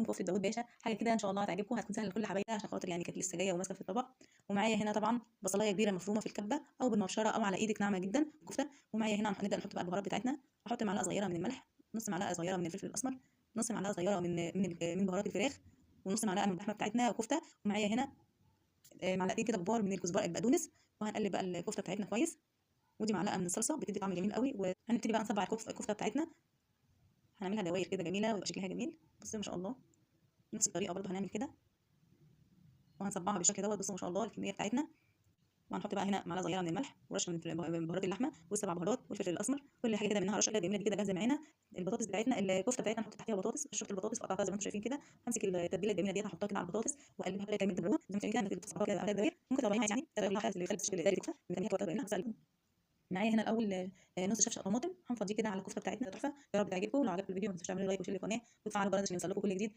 كفته داوود باشا، حاجة كده ان شاء الله هتعجبكم، هتكون سهلة لكل حبايبنا عشان خاطر يعني كانت لسه جاية وماسكه في الطبق. ومعايا هنا طبعا بصلايه كبيرة مفرومه في الكبه او بالمبشره او على ايدك، ناعمة جدا كفته. ومعايا هنا هنبدا نحط بقى البهارات بتاعتنا. هحط معلقه صغيرة من الملح، نص معلقه صغيرة من الفلفل الاسمر، نص معلقه صغيرة من بهارات الفراخ، ونص معلقه من اللحمة بتاعتنا وكفته. ومعايا هنا معلقتين كده كبار من الكزبره البقدونس. وهنقلب بقى الكفتة بتاعتنا كويس. ودي معلقه من الصلصه بتدي طعم جميل قوي. وهنبتدي بقى نصبع الكفتة بتاعتنا، هنعملها دواير كده جميلة ويبقى شكلها جميل. بصوا ما شاء الله نفس الطريقة برده هنعمل كده، وهنصبعها بالشكل دوت. بصوا ما شاء الله الكمية بتاعتنا. وهنحط بقى هنا معلقه صغيرة من الملح ورشه من بهارات اللحمة والسبع بهارات والفلفل الاسمر، كل حاجة كده منها رشه كده جميلة دي كده جاهزة معانا. البطاطس بتاعتنا، الكفتة بتاعتنا هنحط تحتها بطاطس، قشرت البطاطس وقطعتها زي ما انتم شايفين كده. همسك التتبيله الجميلة ديت هحطها كده على البطاطس واقلبها كده جامد زي ما انتم شايفين كده، كده دواير. ممكن تطلعيها يعني شكل. معايا هنا الاول نص شفشه طماطم هنفضيه كده على الكفتة بتاعتنا. تحفة، يا رب تعجبكم. لو عجبكم الفيديو ما تنسوش تعملوا like و share للقناة وتفعلوا الجرس عشان يوصلكم كل جديد.